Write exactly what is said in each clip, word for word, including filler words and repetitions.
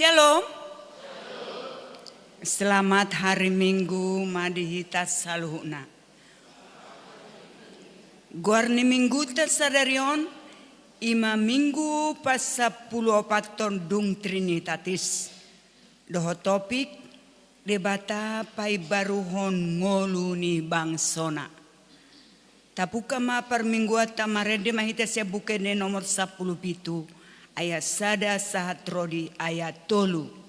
Shalom. Selamat hari Minggu ma di hita saluhutna. Goar ni Mingguta sadari on, i ma Minggu pasampuluopathon dung Trinitatis. Dohot topik, Debata paimbaruhon ngolu ni bangsona. Tabuka ma parmingguanta, marende ma hita sian Buku Ende nomor sampulu pitu, ayat sada sahat ro di ayat tolu.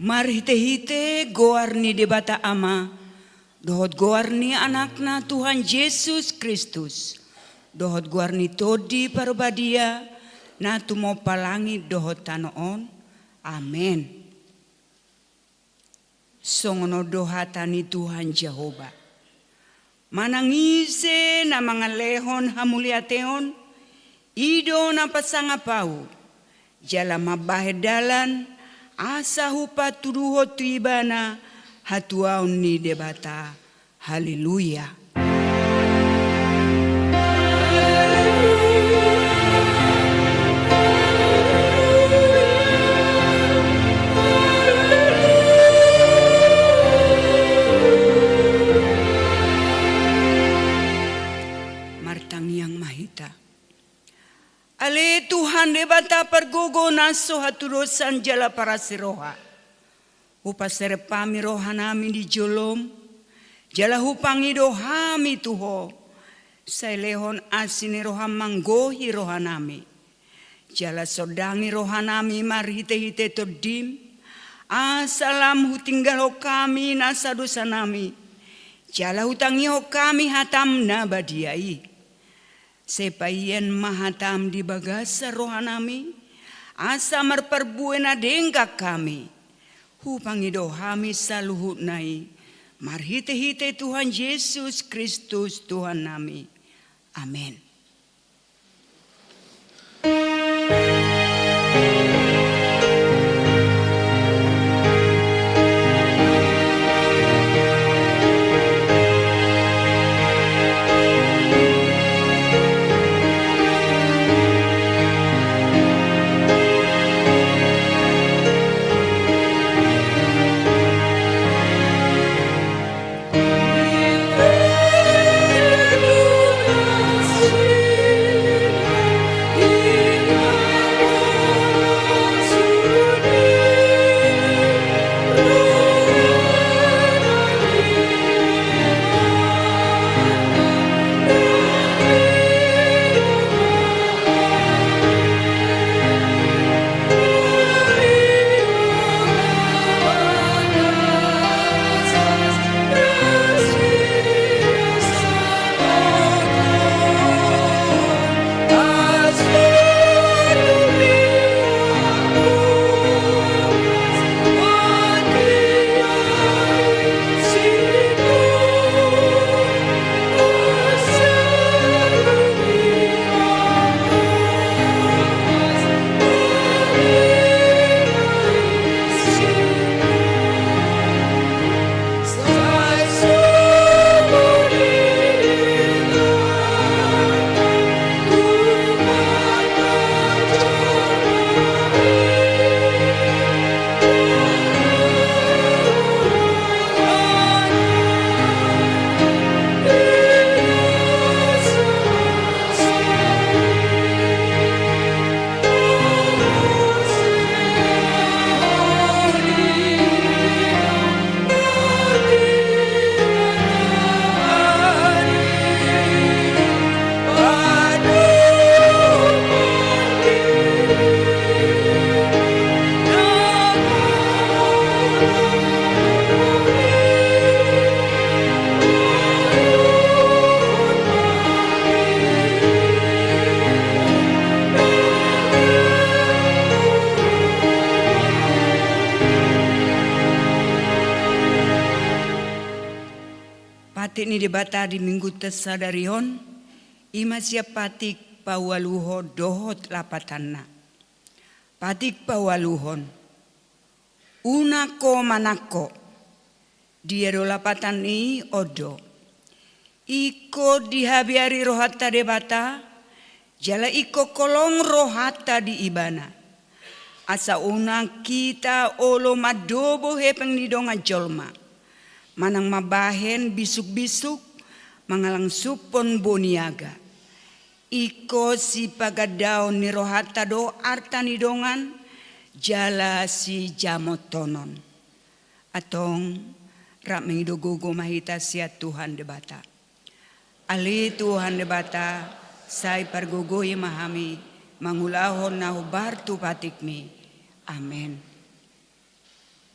Marhitehite goar ni Debata Ama, dohot goar ni Anakna Tuhan Jesus Kristus, dohot goar ni Tondi Parbadia, na tumompa langit dohot tano on. Amen. Songon on do hata ni Tuhan Jahowa: Manang ise na mangalehon hamuliateon, I do na pasangap ahu, jala mambahen dalan, asa hupatuduhon tu ibana hatuaon ni Debata. Haleluya. Martangiang ma hita. Ale Tuhan Debata pargogo na so hatudosan jala parasi roha. Hupaserep hami rohanami di jolom, jala hupangido hami tu Ho, sai lehon asi ni roham manggohi rohanami. Jala sondangi rohanami marhite-hite Tondim, asa lam hutinggalhon hami nasa dosanami, jala hutangihon hami hatam na badia i. Sai paian ma hatam di bagasan rohanami, asa marparbue na denggan hami. Hupangido hami saluhutna i, marhite-hite Tuhan Jesus Kristus Tuhannami. Amen. Patik ni Debata di Minggunta sadari on, i ma sian patik paualuhon dohot lapatanna. Patik paualuhon. Unang ho manangko. Dia do lapatan i? On do. Ingkon dihabiari rohanta Debata, jala ingkon holong rohanta di Ibana. Asa unang hita olo mandobo hepeng ni dongan jolma, manang mambahen bisuk-bisuk, mangalangsuphon boniaga. Ingkon sipagandaon ni rohanta do arta ni dongan, jala sijamotonon. Antong, rap mangido gogo ma hita sian Tuhan Debata. Ale Tuhan Debata, sai pargogoi ma hami, mangulahon na hombar tu patikmi. Amen.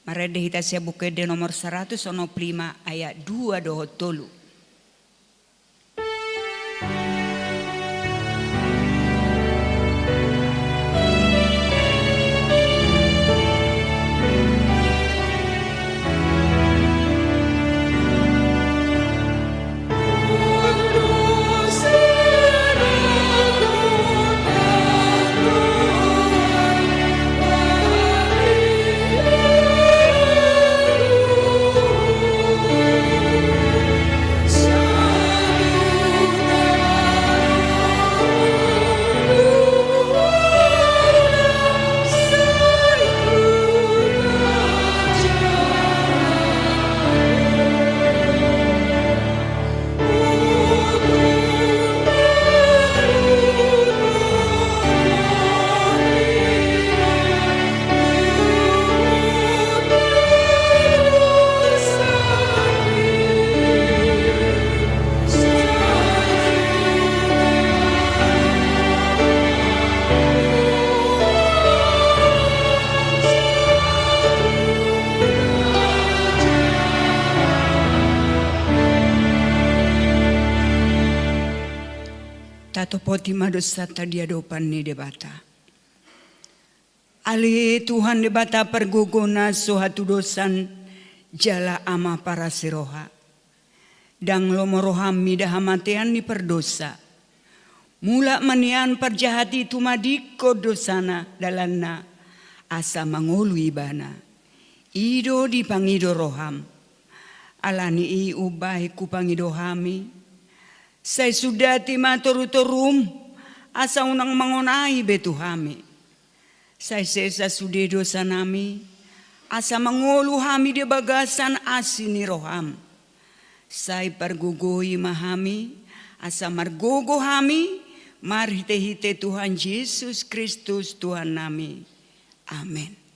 Marende hita sian Buku Ende nomor saratus onom pulu lima ayat dua dohot tolu. Topoti ma dosanta di adopan ni Debata. Ale Tuhan Debata pargogo na so hatudosan jala Ama parasi roha. Ndang lomo roham mida hamatean ni pardosa. Mulak ma nian parjahat i tumadingkon dosana dalanna, asa mangolu ibana. I do dipangido roham. Ala ni i umbahen hupangido hami, sai sundati ma torutorum, asa unang mangonai be tu hami. Sai sesa sude dosanami, asa mangolu hami di bagasan asi ni roham. Sai pargogoi ma hami, asa margogo hami, marhitehite Tuhan Jesus Kristus Tuhannami. Amen.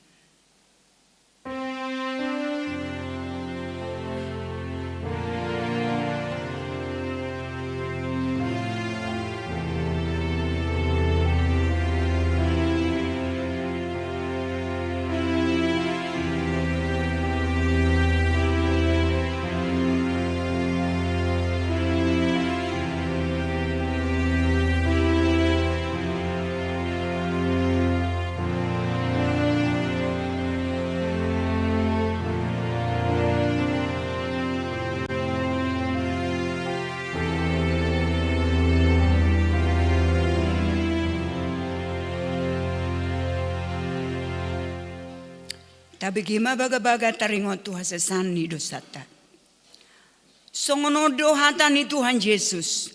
Tabege ma bagabaga taringot tu hasesaan ni dosanta. Songon on do hata ni Tuhan Jesus: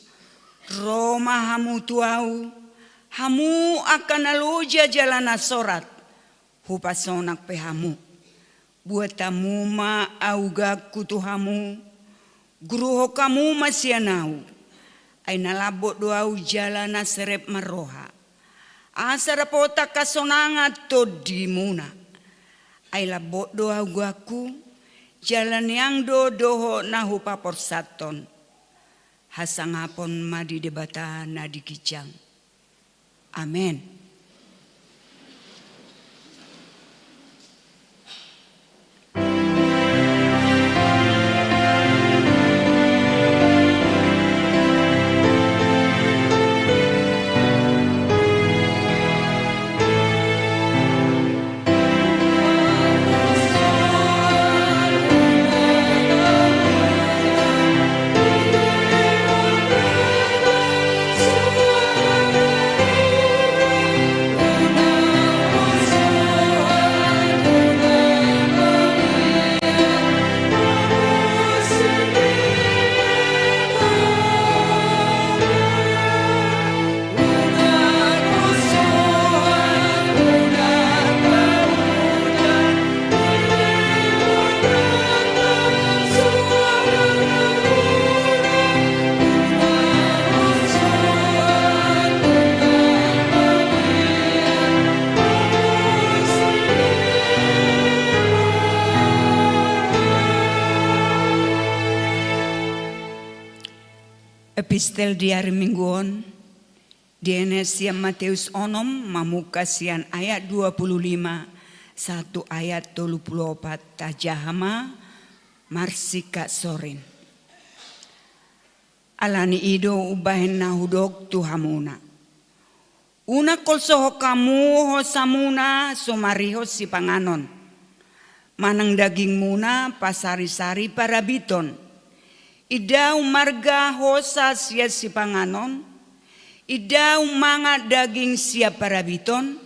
Ro ma hamu tu Ahu, hamu angka na loja jala na sorat, hupasonang pe hamu. Buat hamu ma augangku tu hamu, guruhon hamu ma sian Ahu. Ai na lambok do Ahu jala na serep marroha, asa dapotan hasonangan tondimuna. Ai lambok do augangku, jala niang do dohot na hupaporsathon. Hasangapon ma di Debata na di ginjang. Amen. Epistel di ari Minggu on dienet sian Mateus onom, mamungka sian ayat dua puluh lima sahat tu ayat tolu puluh opat. Tajaha ma marsingkat sorin. Ala ni i do umbahen na hudok tu hamuna: Unang holsohon hamu hosamuna so marihon sipanganon, manang dagingmuna pasarisari parabiton. Inda umarga hosa sian sipanganon? Inda umangat daging sian parabiton?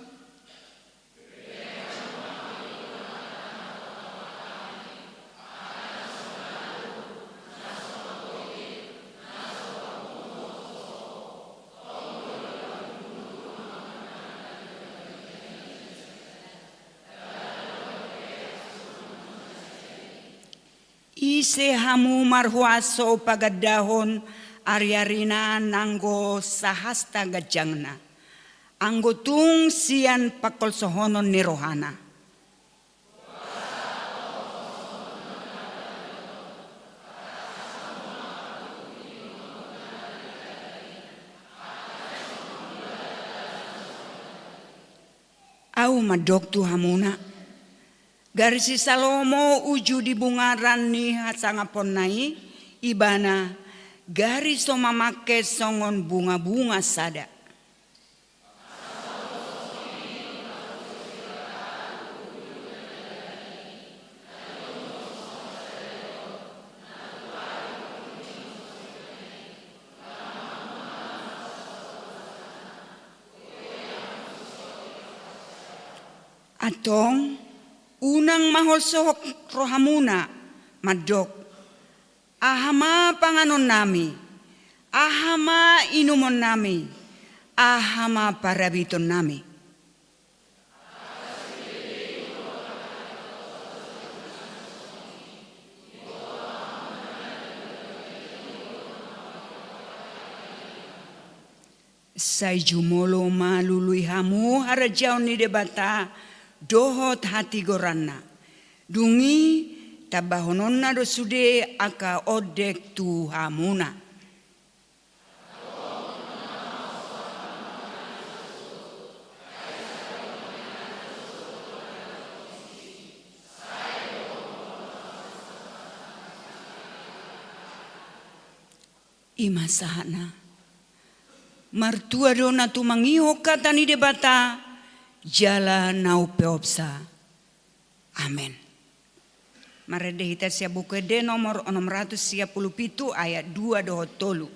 Ise hamu marhuaso pagandahon ariarina nanggo sahasta ganjangna, anggo tung sian pangkolsohonon ni rohana? Ahu mandok tu hamuna: Gari si Salomo uju di bungaran ni hasangaponna i, ibana Gari so mamangke songon bungabunga sada. Antong, unang ma holsohon rohamuna, mandok: Aha ma panganonnami? Aha ma inumonnami? Aha ma parabitonnami? Sai jumolo ma lului hamu harajaon ni Debata dohot hatigoranna. Dung i tambahononna do sude angka ondeng tu hamuna. I ma sahatna. Martua do na tumangihon hata ni Debata jala na umpeopsa. Amen. Marende hita sian Buku Ende nomor onom ratus sia pulu pitu, ayat dua dohot tolu.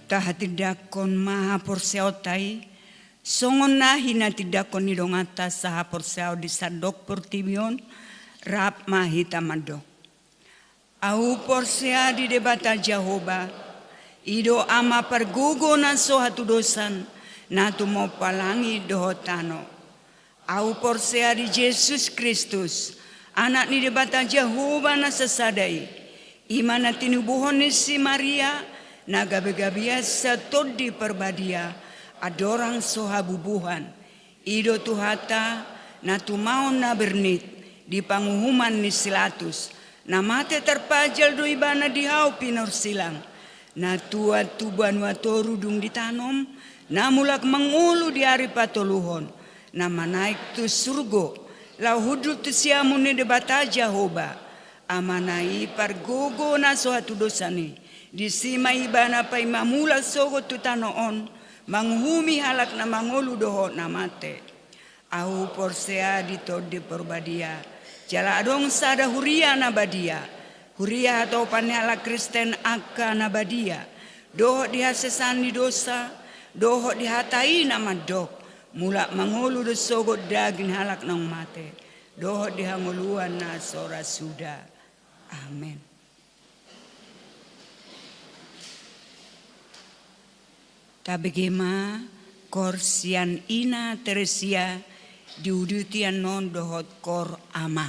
Tahatindangkon ma haporseaonta i, songon na hinatindangkon ni donganta sahaporseaon di sandok portibi on. Rap ma hita mandok: Ahu porsea di Debata Jahowa, i do Ama pargogo na so hatudosan, na tumompa langit dohot tano. Ahu porsea di Jesus Kristus, Anak ni Debata Jahowa na sasada i, i ma na tinubuhon ni si Maria, na gabegabean sian Tondi Parbadia, andorang so habubuhan. I do Tuhanta, na tumaon na bernit di panguhuman ni si Latus, na mate tarpajal do Ibana di hau pinorsilang, na tuat tu banua toru dung ditanom, na mulak mangolu di ari patoluhon, na manaek tu surgo, laho hundul tu siamun ni Debata Jahowa, Amana i pargogo na so hatudosan i. Disi ma Ibana paima mulak sogot tu tano on, manguhumi halak na mangolu dohot na mate. Ahu porsea di Tondi Parbadia, jala adong sada huria na badia, huria hatopan ni halak Kristen angka na badia, dohot di hasesaan ni dosa, dohot di hata i na mandok: Mulak mangolu do sogot daging halak naung mate, dohot di hangoluan na so ra suda. Amen. Tabege ma koor sian Ina Teresia, diuduti annon dohot koor Ama.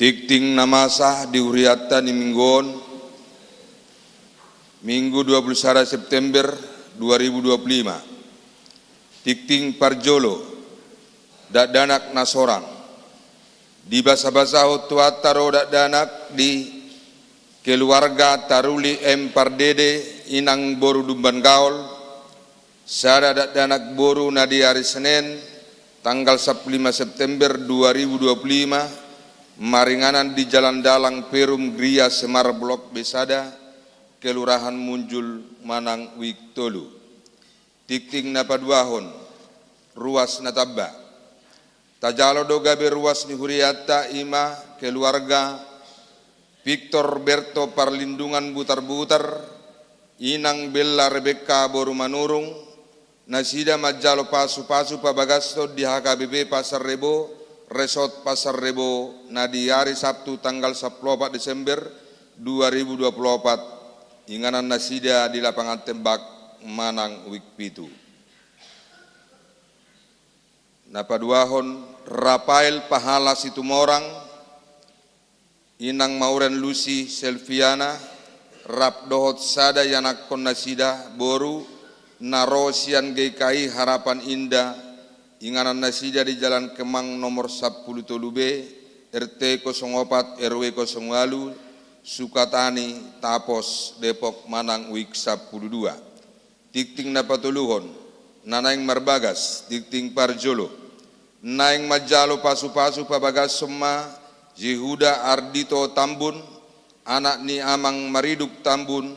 Tingting na masa di hurianta ni minggu on, Minggu dua puluh sada September dua ribu dua puluh lima. Tingting parjolo, dakdanak na sorang. Dibasabasahon Tuhanta do dakdanak di keluarga Taruli M Pardede, inang boru Dumban Gaol, sada dakdanak boru na di ari Senen, tanggal sampulu lima September dua ribu dua puluh lima, maringanan di Jalan Dalang Perum, Gria Semar, Blok B sada, Kelurahan Munjul, Manang Wijk tolu. Tingting na paduahon, ruas na tamba. Tajalo do gabe ruas ni hurianta, i ma keluarga Victor Berto Parlindungan Butarbutar, inang Bella Rebekka boru Manurung, nasida manjalo pasupasu pabagashon di H K B P Pasar Rebo, Resort Pasar Rebo, na di ari Sabtu tanggal sampulu opat Desember dua ribu dua puluh opat, inganan nasida di Lapangan Tembak, Manang Wijk pitu. Na paduahon, Rafael Pahala Situmorang, inang Mauren Lucy Selviana, rap dohot sada ianakhon nasida boru, na ro sian G K I Harapan Indah, inganan nasida di Jalan Kemang nomor sampulu tolu B, R T kosong opat, R W kosong ualu, Sukatani, Tapos, Depok, Manang Wijk sampulu dua. Tingting na patoluhon, na naeng marbagas, tingting parjolo. Naeng manjalo pasupasu pabagashon ma Yehuda Ardito Tambun, anak ni Amang Mariduk Tambun,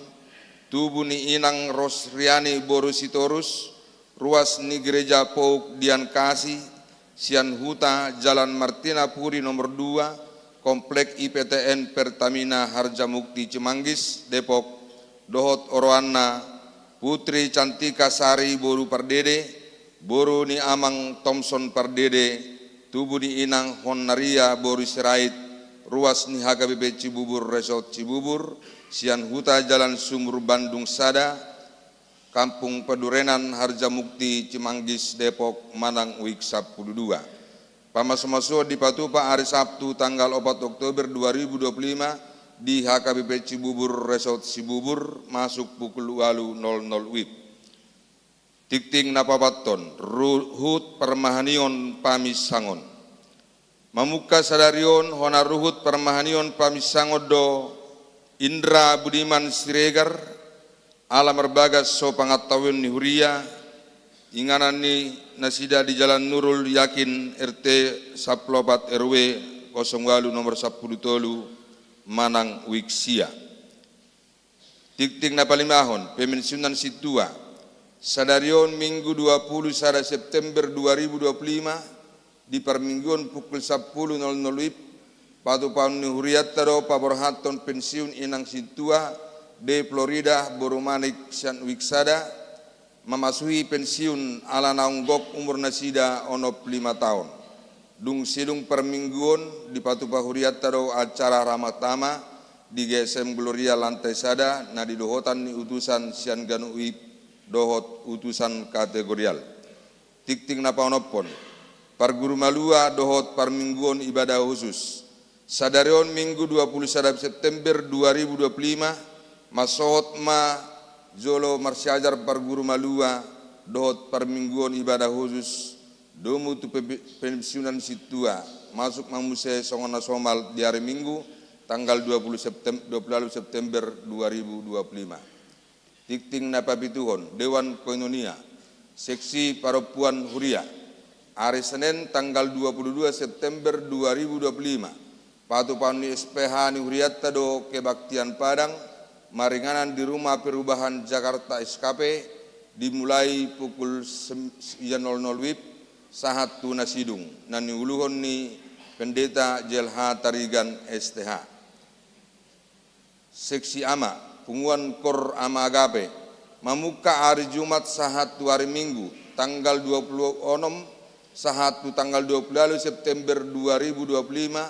tubu ni Inang Rosriani boru Sitorus, ruas ni Gereja Pouk Dian Kasih, sian Huta Jalan Martina Puri nomor dua, Komplek I P T N Pertamina Harjamukti Cimanggis, Depok, dohot oroanna Putri Cantika Sari boru Pardede, boru ni Amang Thomson Pardede, tubu ni Inang Honnaria boru Sirait, ruas ni H K B P Cibubur Resort Cibubur, sian Huta Jalan Sumur Bandung sada, Kampung Padurenan, Harjamukti Cimanggis, Depok, Manang Wijk sampulu dua. Pamasumasuon dipatupa ari Sabtu tanggal opat Oktober dua ribu dua puluh lima di H K B P Cibubur Resort Cibubur, masuk pukul ualu nol nol W I B. Tingting na paopathon, ruhut parmahanion paminsangon. Mamungka sadari on hona ruhut parmahanion paminsangon do Indra Budiman Siregar, ala marbagas so pangantaon ni huria, inganan ni nasida di Jalan Nurul Yakin, R T sampulu opat, R W kosong ualu, nomor sampulu tolu, Manang Wijk sia. Tingting na palimahon, pemensiunan sintua. Sadari on Minggu dua puluh sada September dua ribu dua puluh lima, di parmingguon pukul sampulu nol nol W I B, patupaon ni hurianta do paborhathon pensiun Inang Sintua D Florida boru Manik sian Wijk sada, mamasuhi pensiun ala naung gok umur nasida onom pulu lima taon. Dung sidung parmingguon dipatupa hurianta do acara Rahmat Ama di G S M Gloria lantai sada na di dohotan ni utusan sian ganup W I B dohot utusan kategorial. Tingting na paonomhon, parguru malua dohot parmingguon ibadah khusus. Sadari on Minggu dua puluh sada September dua ribu dua puluh lima, mansohot ma jolo marsiajar parguru malua dohot parmingguon ibadah khusus, domu tu pe-, pensiunan sintua, masuk ma muse songon na somal di ari Minggu, tanggal dua puluh Septem-, dua puluh ualu September dua ribu dua puluh lima. Tingting na papituhon, Dewan Koinonia, Seksi Parompuan Huria, ari Senen tanggal dua puluh dua September dua ribu dua puluh lima, patupaon ni S P H ni hurianta do kebaktian Padang, maringanan di Rumah Perubahan Jakarta S K P, dimulai pukul sem-, sia nol nol W I B, sahat tu na sidung, na niuluhon ni Pendeta J L H Tarigan S T H. Seksi Ama, Punguan Kor Ama Agape, mamungka ari Jumat sahat tu ari Minggu, tanggal dua puluh onom sahat tu tanggal dua puluh ualu September dua ribu dua puluh lima,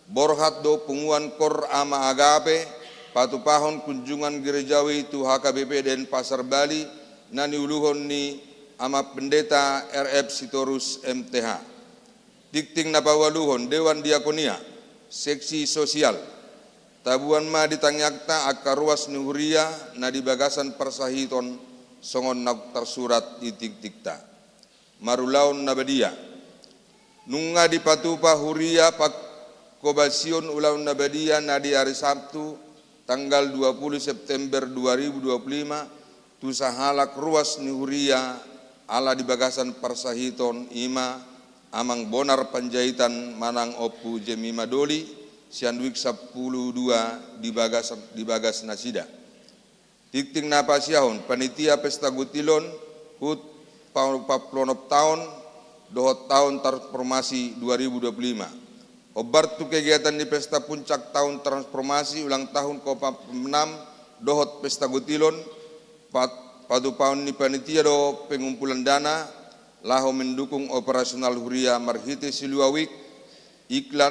borhat do Punguan Kor Ama Agape, patupahon kunjungan gerejawi tu H K B P Denpasar Bali, na niuluhon ni Ama Pendeta R F Sitorus M T H. Tingting na paualuhon, Dewan Diakonia, Seksi sosial. Tabuan ma di tangiangta angka ruas ni huria na di bagasan parsahiton songon na tarsurat di tingtingta. Marulaon na badia. Nunga dipatupa huria pangkobasion ulaon na badia na di ari Sabtu tanggal dua puluh September dua ribu dua puluh lima tu sahalak ruas ni huria ala di bagasan parsahiton, i ma Amang Bonar Panjaitan manang Ompu Jemima Doli sian Wijk sampulu dua di bagas, di bagas nasida. Tingting na pasiahon, panitia pesta gutilon hut pa-, pampuluonom taon dohot taon transformasi dua ribu dua puluh lima. Hombar tu kegiatan ni pesta puncak taon transformasi ulang tahun keempat puluh enam dohot pesta gutilon, pat-, patupaon ni panitia do pengumpulan dana laho mendukung operasional huria marhite silua wijk, iklan,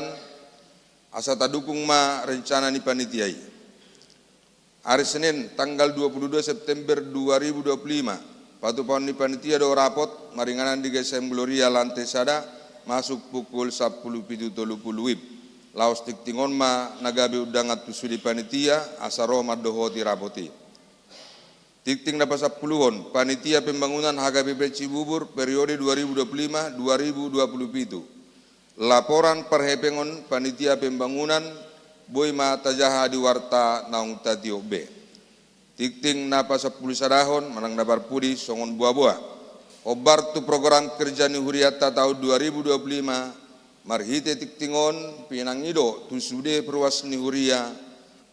asa tadukung ma rencana ni panitia i. Ari Senin tanggal dua puluh dua September dua ribu dua puluh lima, patupaon ni panitia do rapot maringanan di G S M Gloria lantai sada, masuk pukul sampulu pitu tolu pulu WIB. Laos tingting on ma na gabe undangan tu sude panitia asa ro mandohoti rapot i. Tingting na pasampuluhon, panitia pembangunan H K B P Cibubur periode dua ribu dua puluh lima dua ribu dua puluh pitu. Laporan parhepengon panitia pembangunan boi ma tajaha di warta naung tatiop be. Tingting na pasampulusadahon manang na parpudi songon boaboa. Hombar tu program kerja ni hurianta taon dua ribu dua puluh lima, marhite tingting on pinangido tu sude ruas ni huria,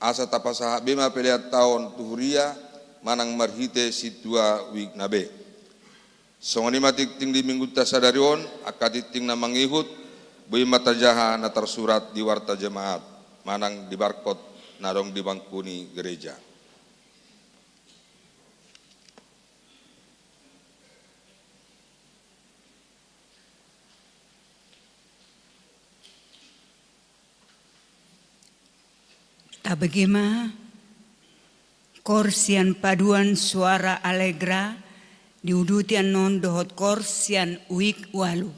asa tapasahat be ma pelean taon tu huria manang marhite sintua wijk na be. Songon i ma tingting di minggunta sadari on, angka tingting na mangihut, boi ma tajaha na tarsurat di warta jemaat, manang di barkot na adong di bangku ni gereja. Tabege ma, kor sian Paduan Suara Allegra, diuduti annon dohot kor sian Wijk ualu.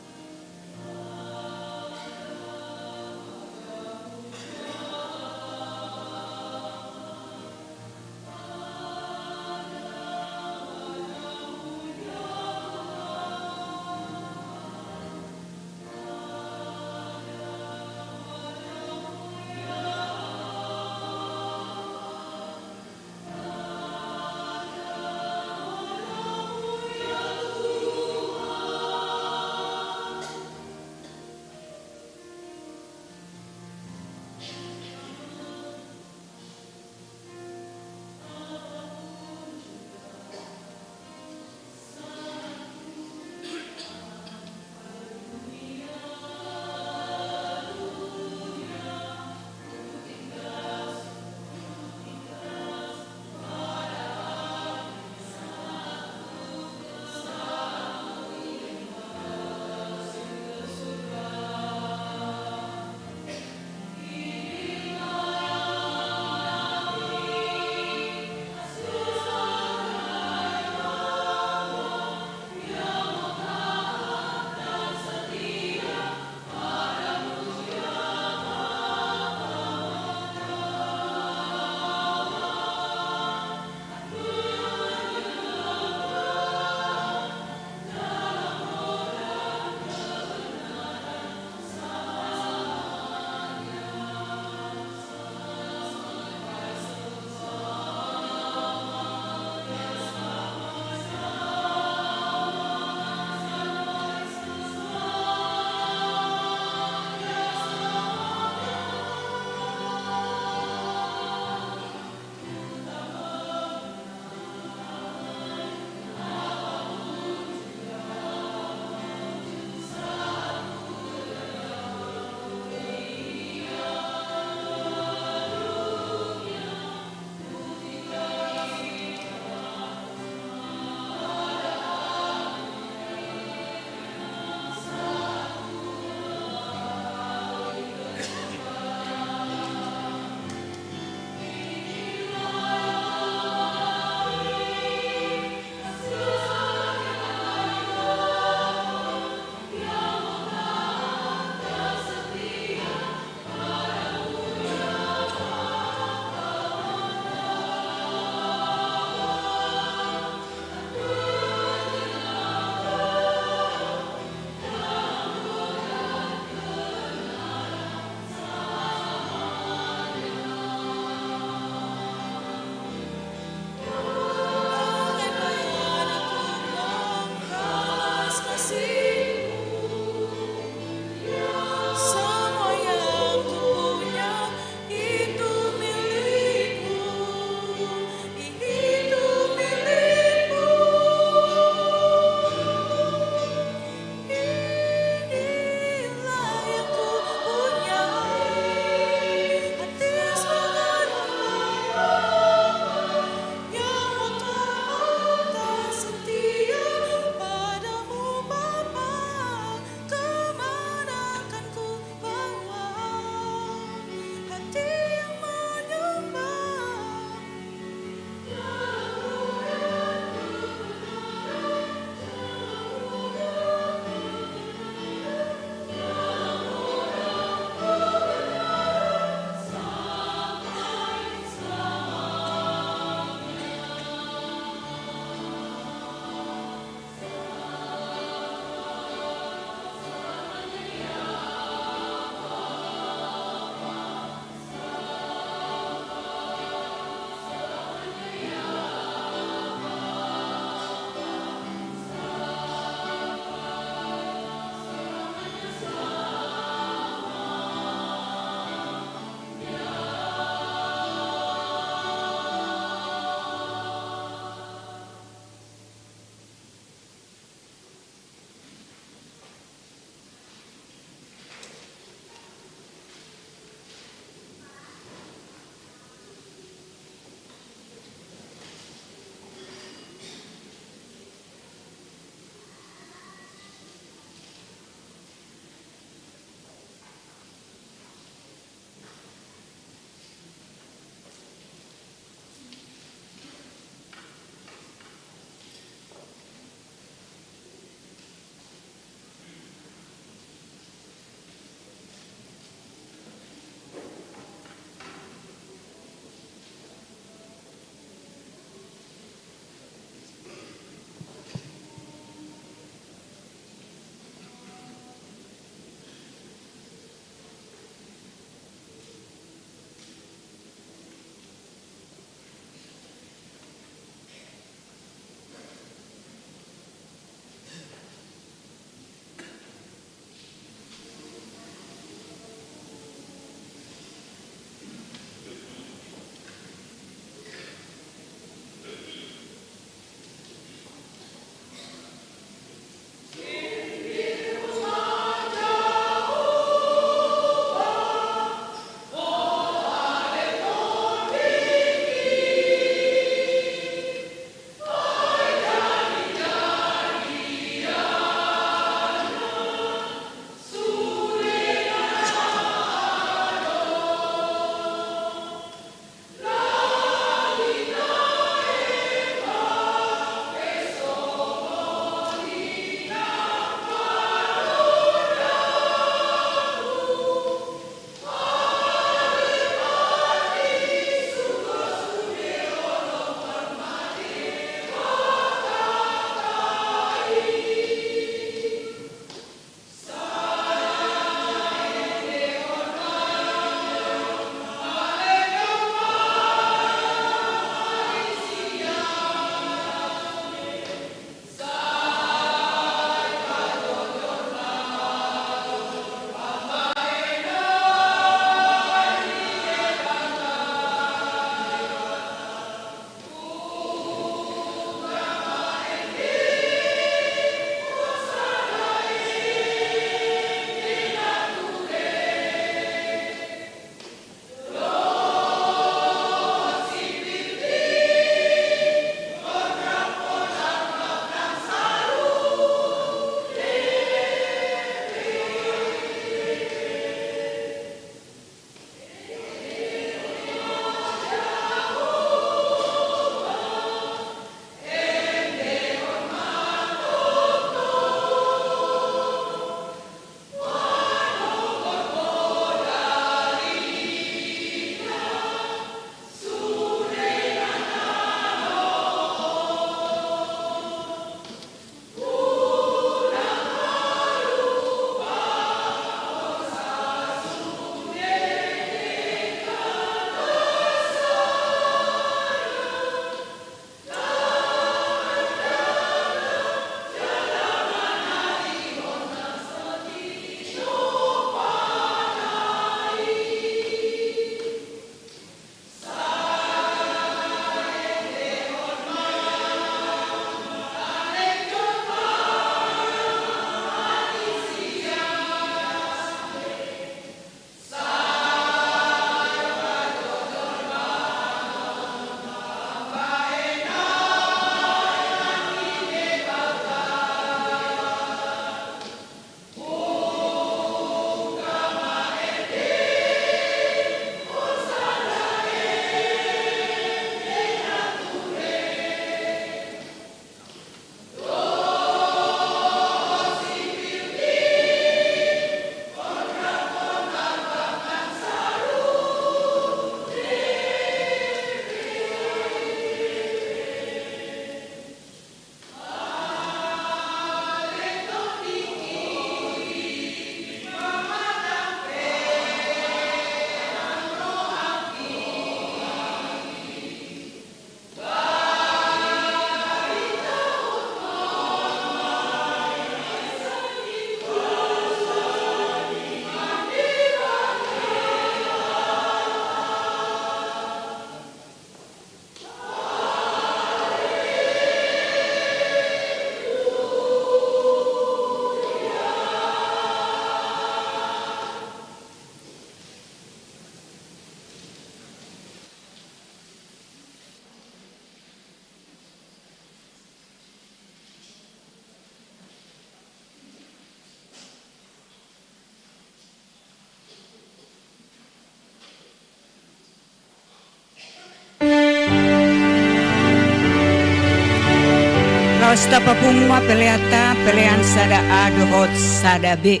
Tapapungu ma peleanta, pelean sada A dohot sada B.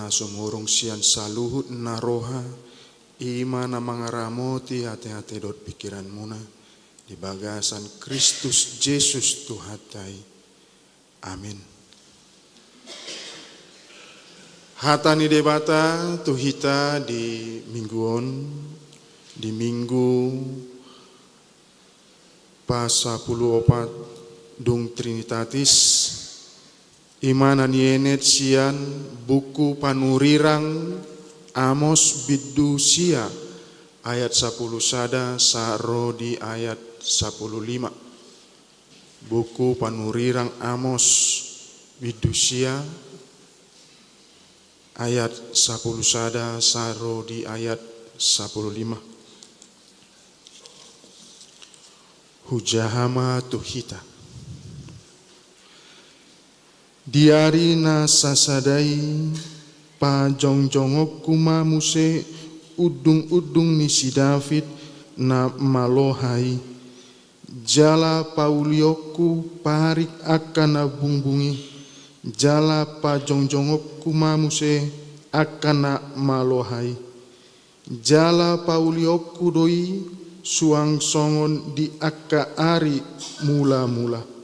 Sumurung sian saluhut na roha, i ma na mangaramoti ateate dohot pingkiranmuna di bagasan Kristus Jesus Tuhanta i. Amin. Hata ni Debata tu hita di minggu on, di minggu pasapuluopat dung Trinitatis, i ma na nienet sian buku panurirang Amos bindu sia ayat sapuluh sada sahat ro di ayat sapuluh lima. Buku panurirang Amos bindu sia ayat sapuluh sada sahat ro di ayat sapuluh lima. Hujaha ma tu hita. Di ari na sasada i pajongjongonku ma muse undungundung ni si David na maloha i. Jala paulionku parik angka na bungbung i, jala pajongjongonku ma muse angka na maloha i. Jala paulionku do i suang songon di angka ari mulamula.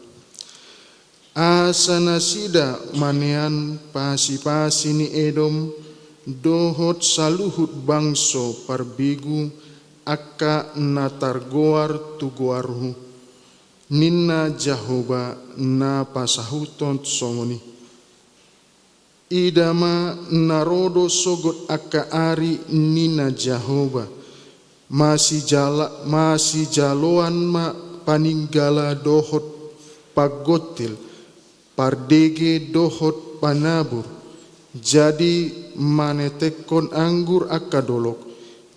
Asa nasida manean pasipasi ni Edom dohot saluhut bangso parbegu angka na targoar tu goarhu, ninna Jahowa na pasahuthon songon i. Ida ma na ro do sogot angka ari, ninna Jahowa, masijala-, masijaloan ma paninggala dohot panggontil, pardege dohot panabur, jadi manetekhon anggur angka dolok,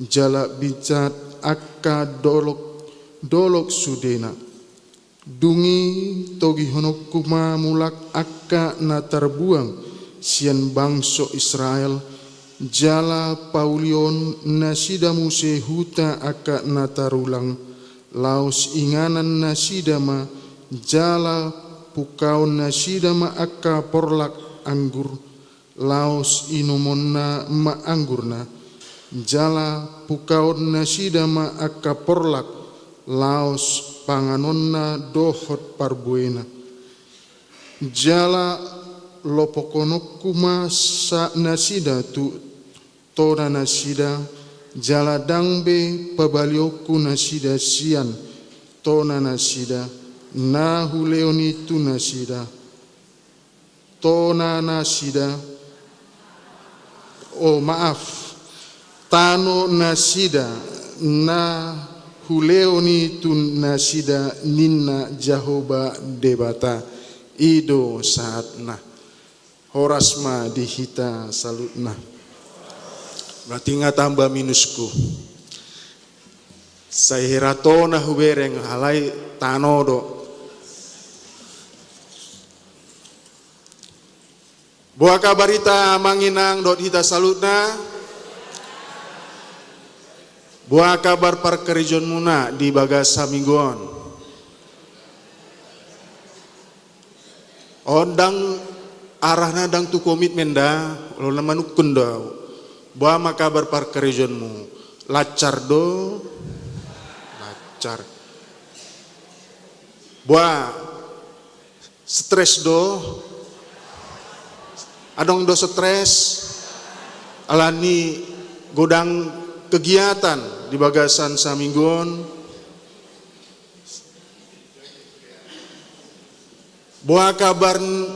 jala binsat angka dolok, dolok sudena. Dung i togihononku ma mulak angka na tarbuang sian bangso Israel, jala paulion nasida muse huta angka na tarulang, laos inganan nasida ma, jala pungkaon nasida ma angka porlak anggur, laos inumonna ma anggurna, jala pungkaon nasida ma angka porlak, laos panganonna dohot parbuena. Jala lopokhononku ma sa-, nasida tu tona nasida, jala ndang be pabalionku nasida sian tona nasida, na hulehon i tu nasida. Tona nasida, oh, maaf, tano nasida, na hulehon i tu nasida, ninna Jahowa Debata. I do sahatna. Horas ma di hita saluhutna. Berarti nga tamba minusku. Sai hira tona hubereng, alai tano do. Boha kabar hita, Amang, Inang, dohot hita saluhutna? Boha kabar parkarejoanmuna di bagasan minggu on? On ndang, arahna ndang tu komitmen da, olo na manungkun do au. Boha ma kabar parkarejoanmu? Lancar do? Lancar. Boha, stres do? Adong do stres? Alani godang kegiatan di bagasan saminggu on. Boha kabar n-,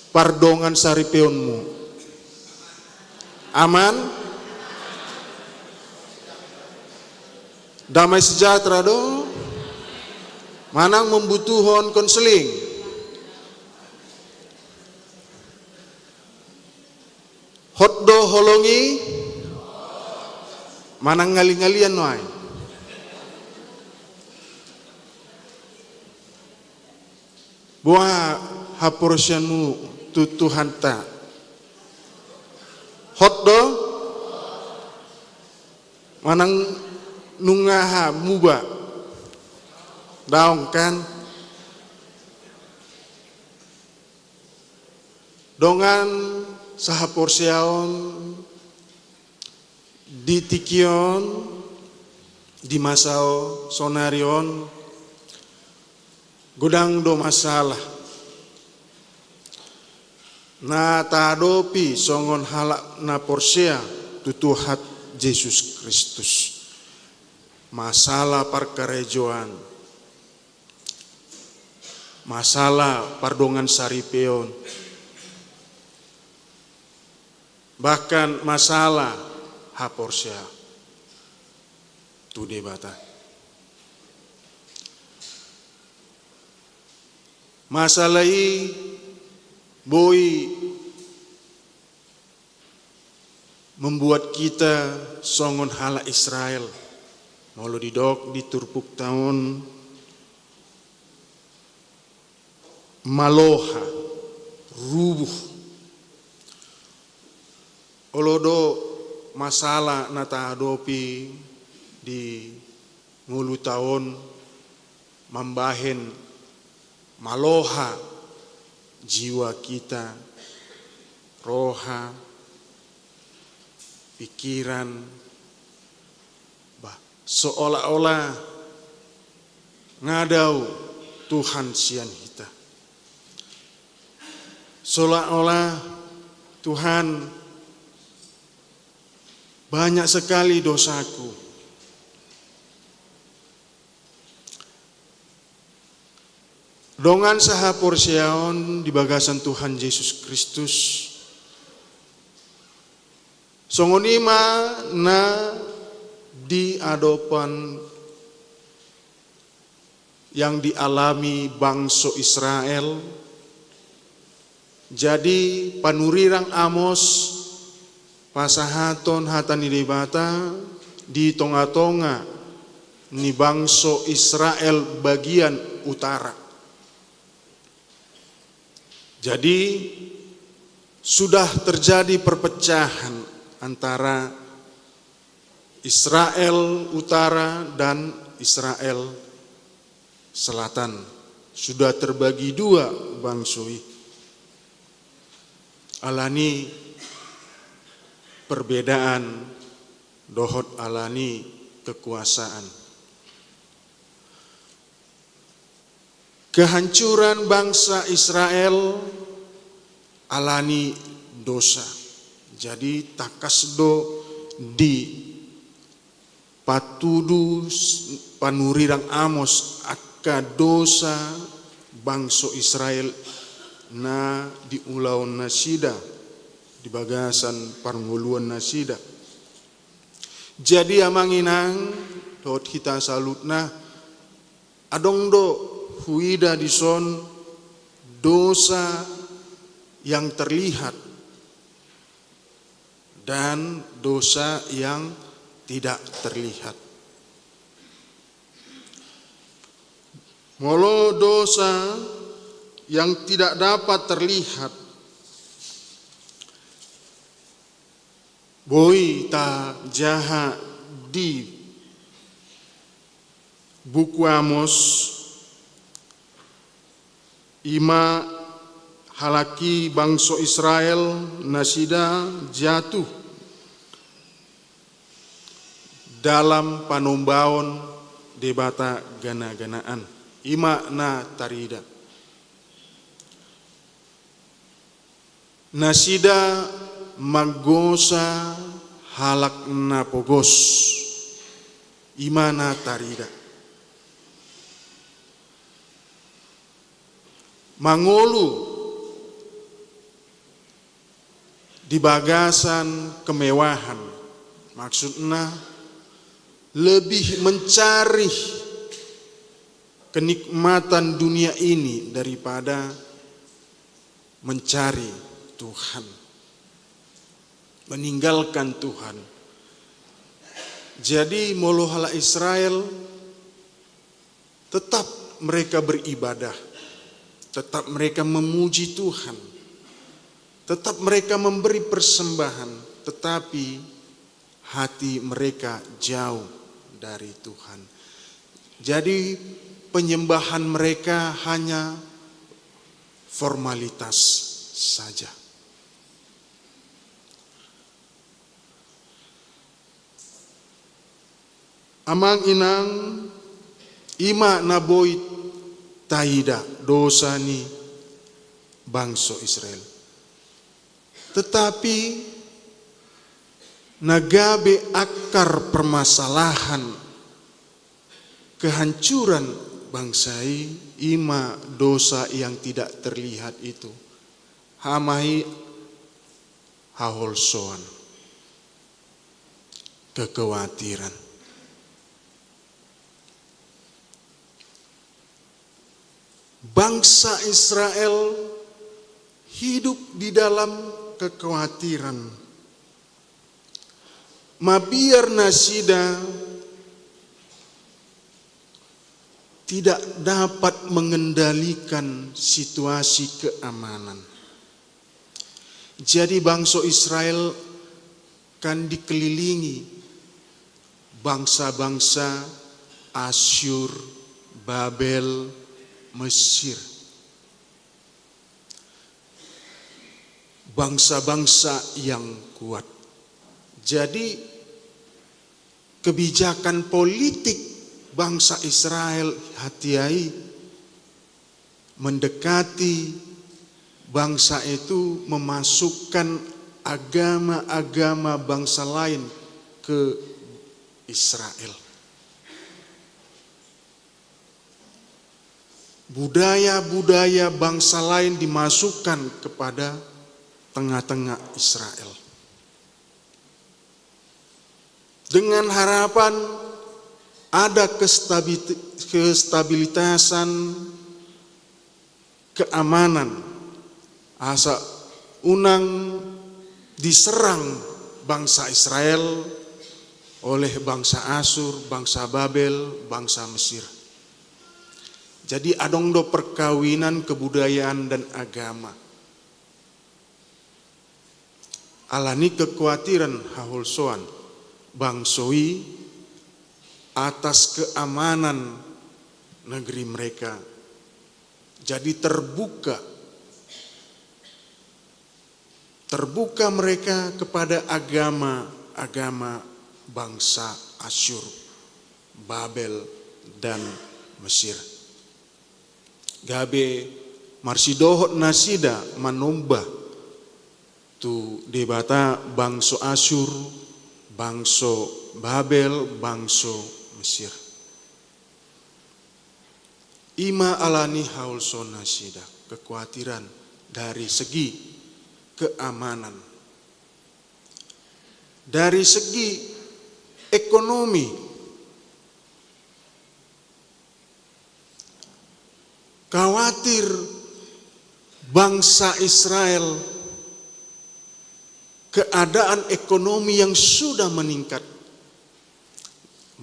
pardongan saripeonmu? Aman? Damai sejahtera do? Manang membutuhon konseling? Hot do holong i? Manang ngali-ngalian nuaeng? Boha haporseaonmu tu Tuhanta? Hot do? Manang nunga ha muba? Daong kan? Dongan Sahaporseaon di tingki on, di masa on, saonari on, godang do masalah na tahadopi songon halak na porsea tu Tuhan Jesus Kristus. Masalah parkarejoan, masalah pardongansaripeon, bahkan masalah haporseaon tu Debata. Masalah i boi membuat kita songon halak Israel. Molo didok di turpukta on, maloha, rubuh. Olo do masalah na tahadopi di ngolutaon mambahen maloha jiwa kita, roha, pikiran, bah, seolah-olah nga dao Tuhan sian hita. Seolah-olah Tuhan, banyak sekali dosaku. Dongan sahaporseaon di bagasan Tuhan Jesus Kristus, songon i ma na di adopan yang dialami bangso Israel. Jadi panurirang Amos pasahathon hata ni Debata di tonga-tonga ni bangso Israel bagian utara. Jadi sudah terjadi perpecahan antara Israel Utara dan Israel Selatan. Sudah terbagi dua bangso i. Alani perbedaan dohot alani kekuasaan. Kehancuran bangsa Israel alani dosa. Jadi tangkas do dipatudu s-, panurirang Amos angka dosa bangso Israel na diulaon nasida di bagasan parngoluan nasida. Jadi amang inang dohot hita saluhutna, adong do huida dison dosa yang terlihat dan dosa yang tidak terlihat. Molo dosa yang tidak dapat terlihat, boi tajaha di buku Amos, i ma halak i bangso Israel nasida jatuh dalam panombaon debata gana-ganaan. I ma na tarida. Nasida manggosa halak na pogos, i ma na tarida. Mangolu di bagasan kemewahan, maksudna lebih mencari kenikmatan dunia ini daripada mencari Tuhan, meninggalkan Tuhan. Jadi molo halak Israel tetap mereka beribadah, tetap mereka memuji Tuhan, tetap mereka memberi persembahan, tetapi hati mereka jauh dari Tuhan. Jadi penyembahan mereka hanya formalitas saja. Amang inang, i ma na boi taida dosa ni bangso Israel. Tetapi na gabe akar permasalahan kehancuran bangsa i, i ma dosa yang tidak terlihat itu. Hamahi haholsoan, kekhawatiran. Bangsa Israel hidup di dalam kekhawatiran. Mabiar nasida tidak dapat mengendalikan situasi keamanan. Jadi bangso Israel kan dikelilingi bangsa-bangsa Asyur, Babel, Mesir. Bangsa-bangsa yang kuat. Jadi kebijakan politik bangsa Israel hatiha i mendekati bangsa itu memasukkan agama-agama bangsa lain ke Israel. Budaya-budaya bangsa lain dimasukkan kepada tengah-tengah Israel. Dengan harapan ada kestabi-, kestabilitasan keamanan, asa unang diserang bangsa Israel oleh bangsa Asur, bangsa Babel, bangsa Mesir. Jadi adong do perkawinan kebudayaan dan agama. Alani kekhawatiran haholsoan bangso i atas keamanan negeri mereka. Jadi terbuka, terbuka mereka kepada agama-agama bangsa Asyur, Babel, dan Mesir. Gabe marsidohot nasida manomba tu debata bangso Asyur, bangso Babel, bangso Mesir. I ma alani haholsoan nasida, kekhawatiran dari segi keamanan. Dari segi ekonomi, khawatir bangsa Israel keadaan ekonomi yang sudah meningkat.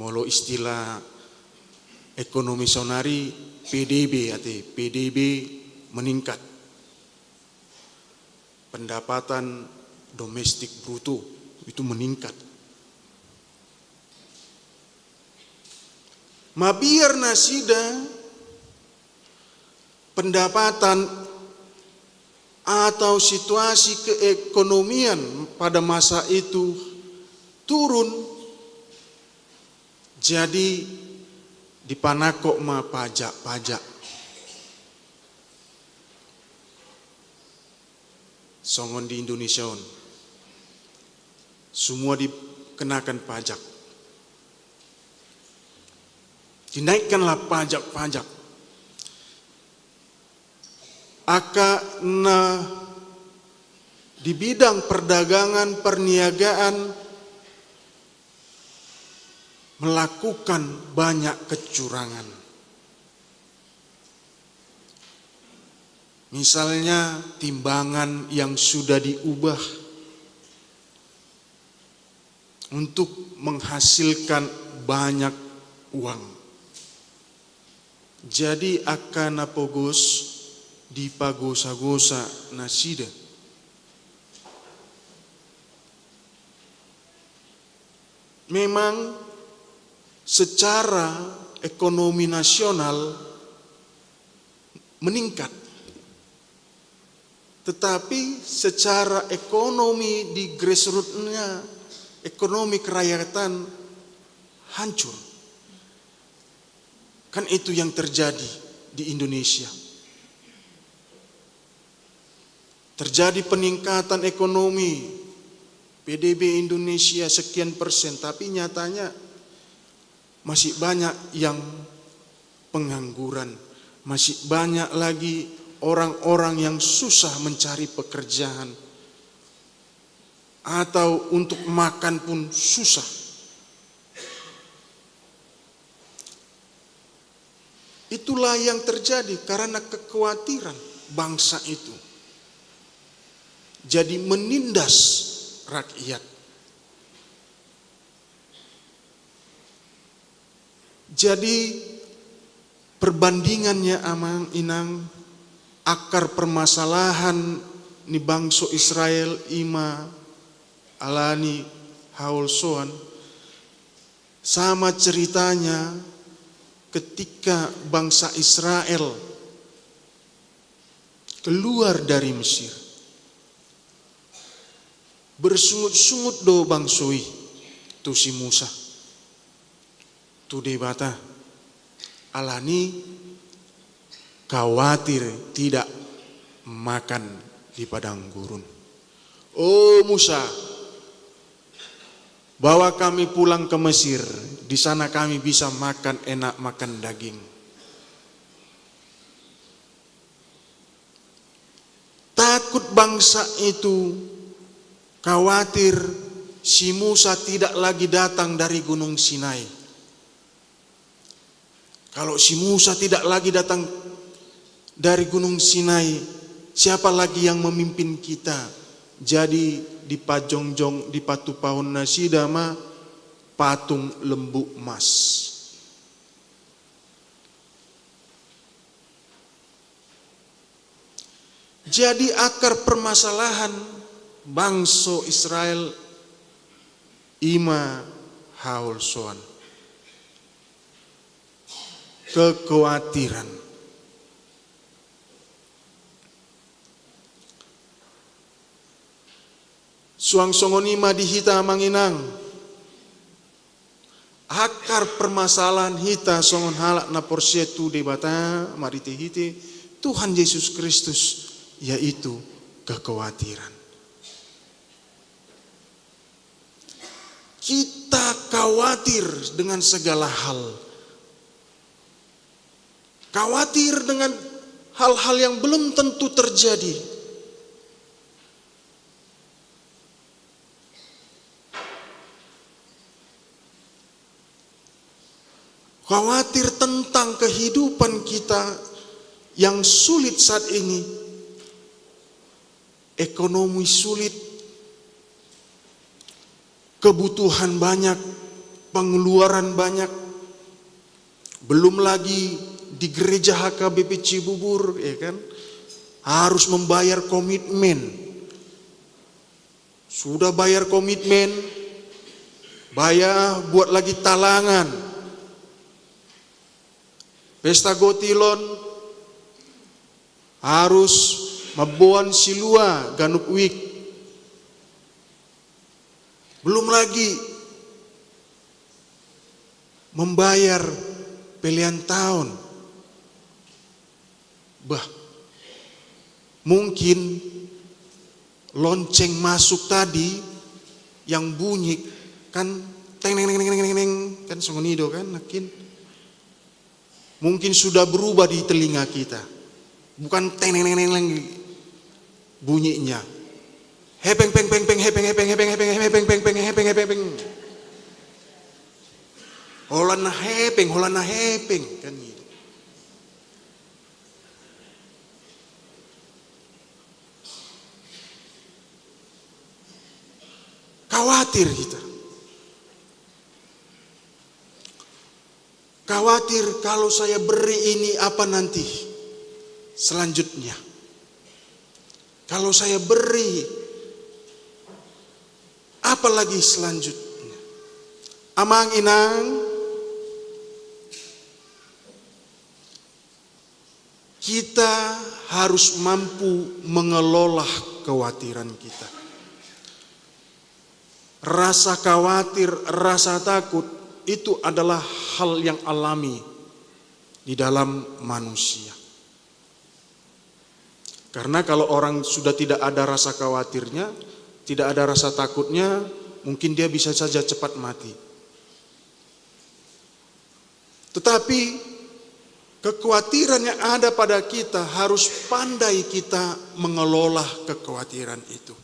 Molo istilah ekonomi saonari, P D B, ate, P D B meningkat. Pendapatan domestik bruto itu meningkat. Mabiar nasida pendapatan atau situasi keekonomian pada masa itu turun, jadi dipanangkok ma pajak-pajak. Songon di Indonesia on, semua dikenakan pajak. Dinaikkanlah pajak-pajak. Angka na di bidang perdagangan, perniagaan melakukan banyak kecurangan. Misalnya timbangan yang sudah diubah untuk menghasilkan banyak uang. Jadi angka na pogos dipagosa-gosa nasida. Memang secara ekonomi nasional meningkat, tetapi secara ekonomi di grassrootsnya, ekonomi kerakyatan hancur. Kan itu yang terjadi di Indonesia. Terjadi peningkatan ekonomi, P D B Indonesia sekian persen, tapi nyatanya masih banyak yang pengangguran, masih banyak lagi orang-orang yang susah mencari pekerjaan, atau untuk makan pun susah. Itulah yang terjadi karena kekhawatiran bangsa itu. Jadi menindas rakyat. Jadi perbandingannya, amang inang, akar permasalahan ni bangso Israel ima alani haholsoan, sama ceritanya ketika bangsa Israel keluar dari Mesir. Bersungut-sungut do bangso i tu si Musa, tu Debata, alani khawatir tidak makan di padang gurun. "O Musa, bawa kami pulang ke Mesir, di sana kami bisa makan enak, makan daging." Takut bangsa itu, khawatir si Musa tidak lagi datang dari Gunung Sinai. Kalau si Musa tidak lagi datang dari Gunung Sinai, siapa lagi yang memimpin kita? Jadi dipajongjong, dipatupahon nasida ma patung lembu emas. Jadi akar permasalahan bangso Israel ima haholsoan, kekhawatiran. Suang songon i ma di hita, amang inang. Akar permasalahan hita songon halak na porsea tu Debata marhite-hite Tuhan Yesus Kristus, yaitu kekhawatiran. Kita khawatir dengan segala hal. Khawatir dengan hal-hal yang belum tentu terjadi. Khawatir tentang kehidupan kita yang sulit saat ini. Ekonomi sulit, kebutuhan banyak, pengeluaran banyak. Belum lagi di gereja H K B P Cibubur, ya kan, harus membayar komitmen. Sudah bayar komitmen, bayar, buat lagi talangan. Pesta gotilon, harus mamboan silua ganup wijk. Belum lagi membayar pelean taon. Bah, mungkin lonceng masuk tadi yang bunyi kan, teng, teng, teng, teng, teng, teng, kan songon i do kan, nangkin. Mungkin sudah berubah di telinga kita. Bukan teng, teng, teng, teng, teng bunyinya. Hepeng, peng, peng, peng, hepeng, hepeng, hepeng, hepeng, hepeng, peng, peng, hepeng, hepeng. Holan na hepeng, holan na hepeng, kan gitu. Khawatir kita. Khawatir kalau saya beri ini, apa nanti selanjutnya? Kalau saya beri, apa lagi selanjutnya? Amang inang, kita harus mampu mengelola kekhawatiran kita. Rasa khawatir, rasa takut itu adalah hal yang alami. di dalam manusia. Karena kalau orang sudah tidak ada rasa khawatirnya, tidak ada rasa takutnya, mungkin dia bisa saja cepat mati. Tetapi kekhawatiran yang ada pada kita harus pandai kita mengelola kekhawatiran itu.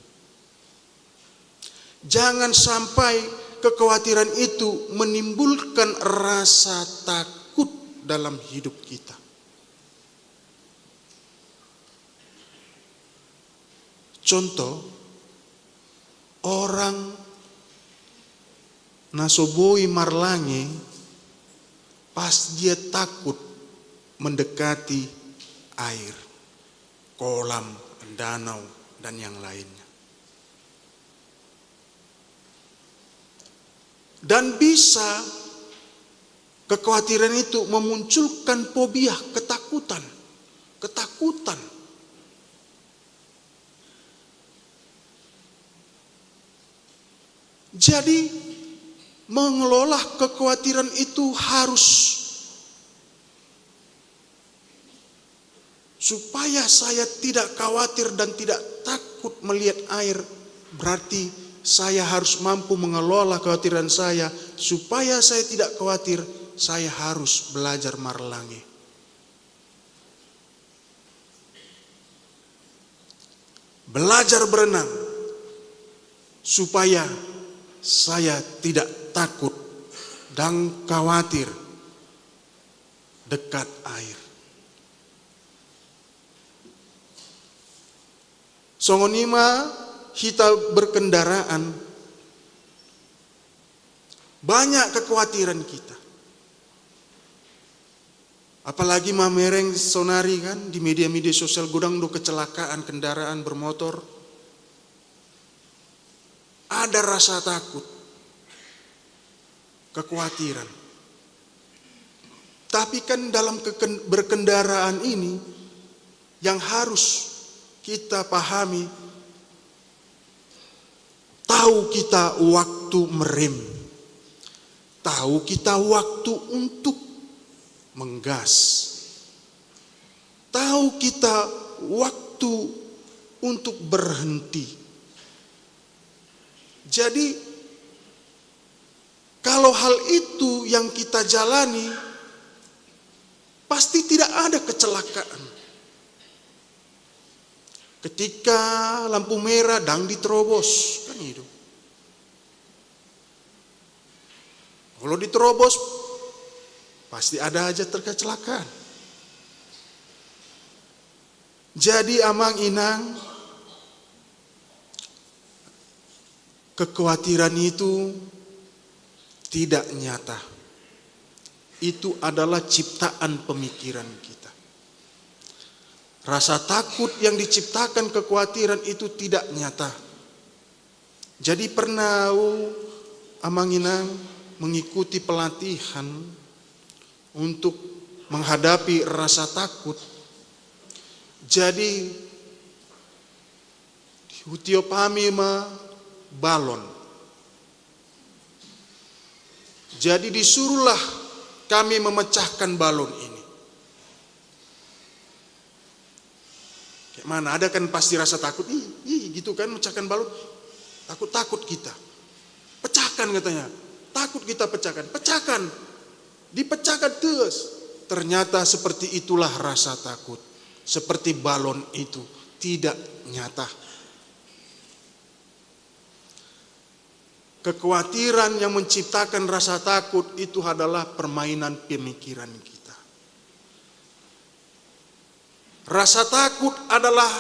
Jangan sampai kekhawatiran itu menimbulkan rasa takut dalam hidup kita. Contoh, orang na so boi marlange pas dia takut mendekati air, kolam, danau, dan yang lainnya. Dan bisa kekhawatiran itu memunculkan fobia, ketakutan. Ketakutan. Jadi, mengelola kekhawatiran itu harus, supaya saya tidak khawatir dan tidak takut melihat air, berarti saya harus mampu mengelola kekhawatiran saya. Supaya saya tidak khawatir, saya harus belajar marlange. Belajar berenang supaya saya tidak takut dan khawatir dekat air. Songon i ma hita berkendaraan, banyak kekhawatiran kita. Apalagi mamereng sonari kan, di media-media sosial godang do kecelakaan kendaraan bermotor. Ada rasa takut, kekhawatiran. Tapi kan dalam keken-, berkendaraan ini yang harus kita pahami, tahu kita waktu merem, tahu kita waktu untuk menggas, tahu kita waktu untuk berhenti. Jadi, kalau hal itu yang kita jalani, pasti tidak ada kecelakaan. Ketika lampu merah, ndang diterobos, kan itu. Kalau diterobos, pasti ada aja terkecelakaan. Jadi, amang inang, kekhawatiran itu tidak nyata. Itu adalah ciptaan pemikiran kita. Rasa takut yang diciptakan kekhawatiran itu tidak nyata. Jadi, pernah au, amang inang, mengikuti pelatihan untuk menghadapi rasa takut. Jadi, hutiop hami ma balon. Jadi, disuruhlah kami memecahkan balon ini. Kayak mana? Ada kan pasti rasa takut, ih, ih, gitu kan, mecahkan balon. Takut-takut kita. Pecahkan, katanya. Takut kita pecahkan. Pecahkan. Dipecahkan terus. Ternyata seperti itulah rasa takut. Seperti balon itu tidak nyata. Kekhawatiran yang menciptakan rasa takut itu adalah permainan pemikiran kita. Rasa takut adalah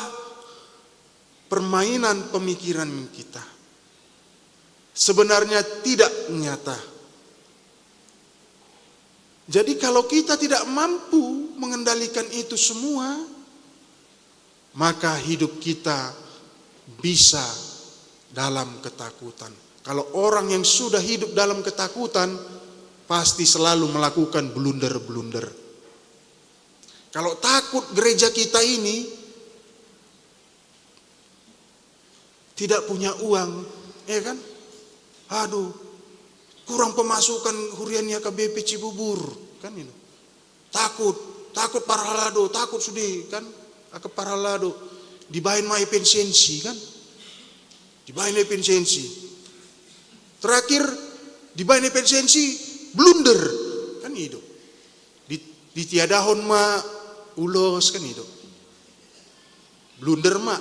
permainan pemikiran kita. Sebenarnya tidak nyata. Jadi, kalau kita tidak mampu mengendalikan itu semua, maka hidup kita bisa dalam ketakutan. Kalau orang yang sudah hidup dalam ketakutan, pasti selalu melakukan blunder-blunder. Kalau takut gereja kita ini tidak punya uang, ya kan? Aduh, kurang pemasukan hurian Y K B P Cibubur, kan itu. Takut, takut parhalado, takut sude kan, angka parhalado. Dibaen ma efisiensi kan. Dibaen efisiensi. Terakhir, dibaen efisiensi, blunder. Kan i do. Di, ditiadahon ma ulos kan i do. Blunder ma.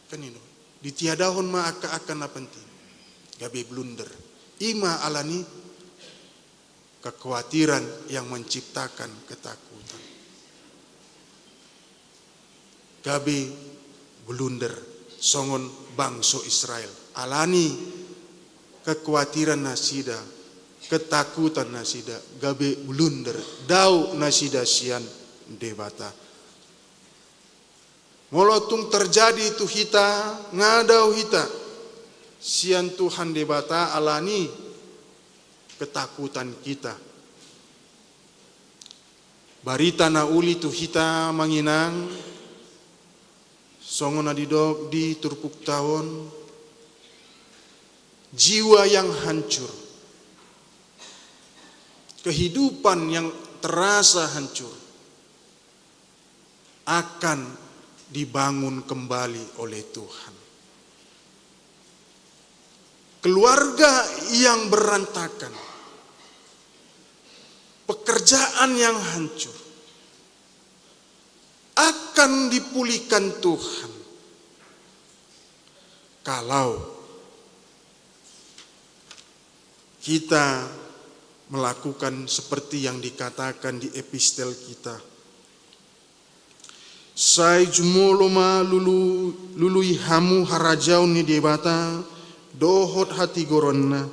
Kan i do. Ditiadahon ma angka-angka na penting. Gabe blunder. I ma alani kekhawatiran yang menciptakan ketakutan. Gabe blunder songon bangso Israel. Alani kekhawatiran nasida, ketakutan nasida, gabe blunder. Dao nasida sian Debata. Molo tung terjadi tu hita, nga dao hita sian Tuhan Debata alani ketakutan kita. Barita na uli tu hita amang inang, songon na didok di turpukta on, jiwa yang hancur, kehidupan yang terasa hancur, akan dibangun kembali oleh Tuhan. Keluarga yang berantakan, pekerjaan yang hancur, akan dipulihkan Tuhan kalau kita melakukan seperti yang dikatakan di epistel kita. Sai jumolo ma lulu-, lului hamu harajaon ni Debata dohot hatigoronna,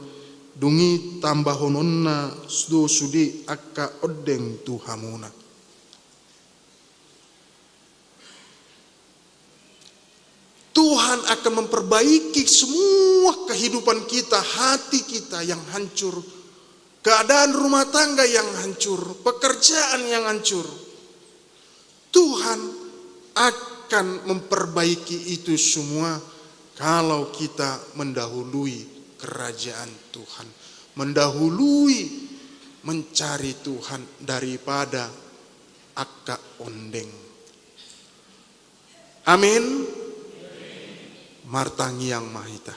dung i tambahononna do sude angka ondeng tu hamuna. Tuhan akan memperbaiki semua kehidupan kita, hati kita yang hancur, keadaan rumah tangga yang hancur, pekerjaan yang hancur. Tuhan akan memperbaiki itu semua kalau kita mendahului kerajaan Tuhan, mendahului mencari Tuhan daripada angka ondeng. Amin. Martangiang ma hita.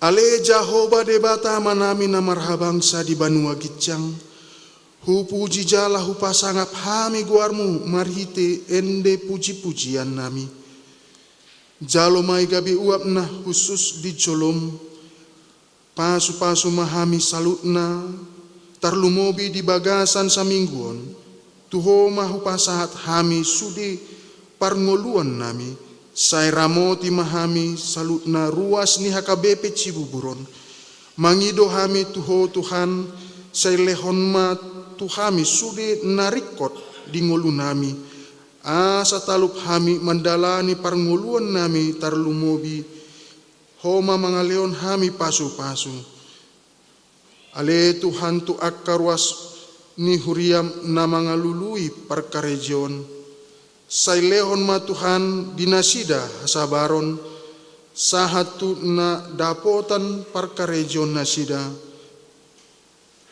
Ale Jahowa Debata Amanami na marhabangsa di banua ginjang, hupuji jala hupasangap hami goarmu marhite ende pujipujiannami. Jalo ma i gabe uap na hushus di jolom. Pasupasu ma hami saluhutna, tarlumobi di bagasan saminggu on, tu Ho ma hupasahat hami sude parngoluannami, sai ramoti ma hami saluhutna ruas ni H K B P Cibubur on. Mangido hami tu Ho Tuhan, sai lehon ma tu hami sude na ringkot di ngolunami, asa talup hami mandalani parngoluannami tarlumobi Ho ma mangalehon hami pasupasu. Ale Tuhan, tu angka ruas ni huriam na mangalului parkarejoon, sai lehon ma Tuhan di nasida hasabaron, sahat tu na dapotan parkarejoon nasida.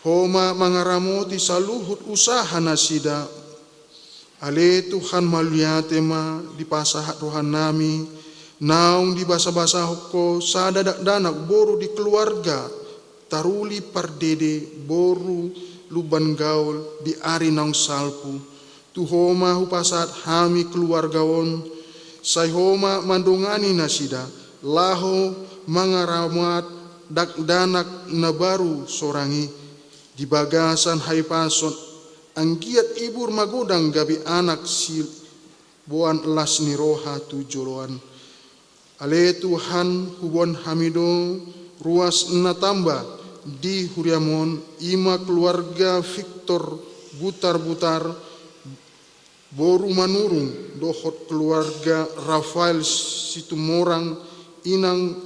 Ho ma mangaramoti saluhut usaha nasida. Ale Tuhan, mauliate ma dipasahat rohanami, naung dibasabasahon Ho sada dakdanak boru di keluarga Taruli Pardede boru Lumban Gaol di ari naung salpu. Tu Ho ma hupasahat hami keluarga on, sai Ho ma mandongani nasida, laho mangaramoti dakdanak na baru sorang i, di bagasan hahipason, anggiat ibur magodang gabe anak siboan las ni roha tu joloan. Ale Tuhan, huboan hami do ruas na tamba di huriam on, i ma keluarga Victor Butarbutar, boru Manurung, dohot keluarga Rafael Situmorang, inang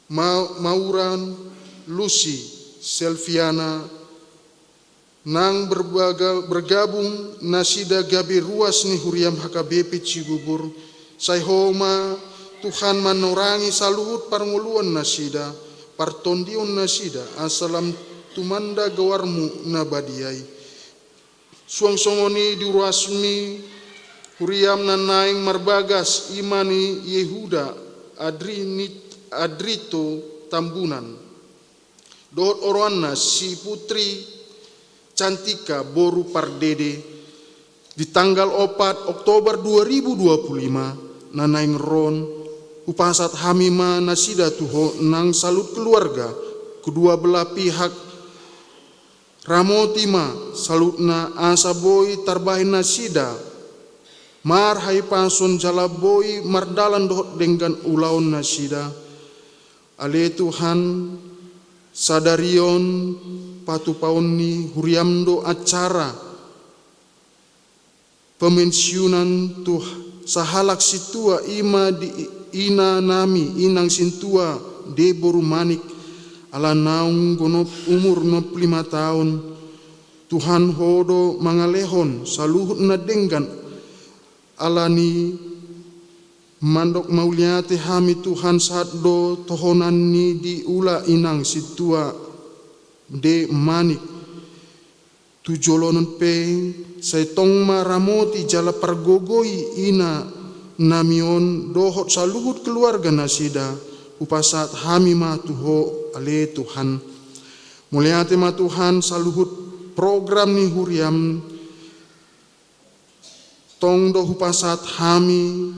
Ma-, Mauran, Lucy, Selviana, nang berbaga-, bergabung nasida gabe ruas ni huriam H K B P Cibubur, sai Ho ma Tuhan manorangi saluhut parngoluon nasida, partondion nasida, asa lam tumanda goarmu na badia i. Suang songon i di ruasmi huriam na naeng marbagas, i ma ni Yehuda Adrinit-, Adrito Tambunan, dohot oroanna si Putri Cantika boru Pardede, di tanggal opat Oktober dua ribu dua puluh lima na naeng ro, hupasahat hami ma nasida tu Ho nang saluhut keluarga, kedua belah pihak. Ramoti ma saluhutna asa boi tarbahen nasida marhahipason jala boi mardalan dohot denggan ulaon nasida. Ale Tuhan, sadari on patupaon ni huriam do acara pemensiunan tu sahalak sintua, i ma di ina nami, inang sintua De boru Manik, ala naung gonop umur onom pulu lima taon. Tuhan, Ho do mangalehon saluhut na denggan. Ala ni mandok mauliate hami Tuhan, sahat do tohonan ni diula inang sintua De Manik. Tu joloan on pe, sai tong ma ramoti jala pargogoi ina nami on dohot saluhut keluarga nasida, hupasahat hami ma tu Ho, ale Tuhan. Mauliate ma Tuhan, saluhut program ni huriam, tong do hupasahat hami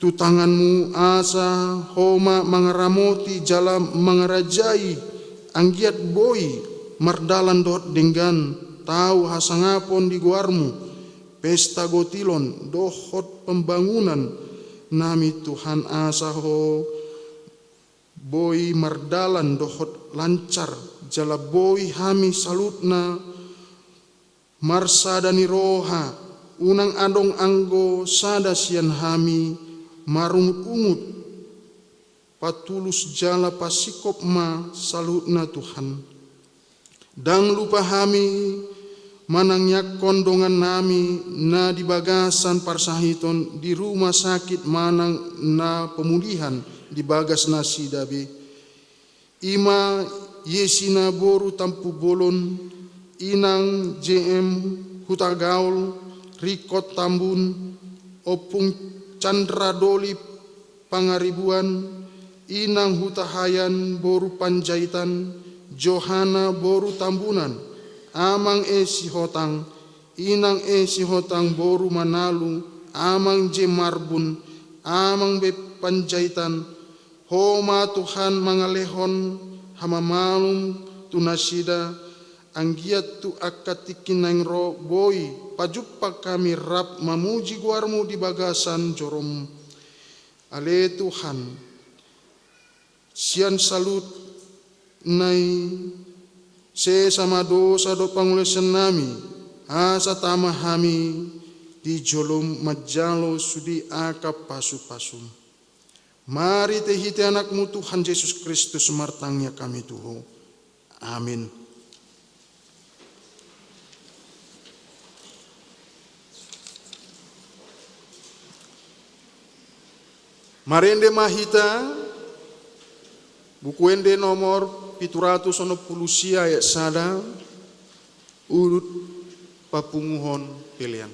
tu tanganmu, asa Ho ma mangaramoti jala mangarajai, anggiat boi mardalan dohot denggan tau hasangapon di goarmu, pesta gotilon dohot pembangunan nami Tuhan, asa Ho boi mardalan dohot lancar, jala boi hami saluhutna marsada ni roha, unang adong anggo sada sian hami marungut-ungut, patulus jala pasingkop ma saluhutna Tuhan. Ndang lupa hami manangiangkon dongan nami na di bagasan parsahiton di rumah sakit manang na pemulihan di bagas nasida be. I ma Yesina boru Tampubolon, inang J M Hutagaol, Rikot Tambun, Ompung Chandra Doli Pangaribuan, inang Hutahayan boru Panjaitan, Johana boru Tambunan, amang E Sihotang, inang E Sihotang boru Manalu, amang J Marbun, amang be Panjaitan, Ho ma Tuhan mangalehon hamamalum tu nasida, anggiat tu angka tingki naeng ro boi pajumpa hami rap mamuji goarmu di bagasan joromu. Ale Tuhan, sian saluhut na i sesa ma dosa dohot pangulosan nami, asa tama hami di jolom manjalo sude angka pasu-pasum. Marhite-hite Anakmu Tuhan Jesus Kristus martangiang hami tu Ho. Amin. Marende ma hita, Buku Ende nomor pitu ratus onom pulu sia ayat sada, Urut papunguhon pelean.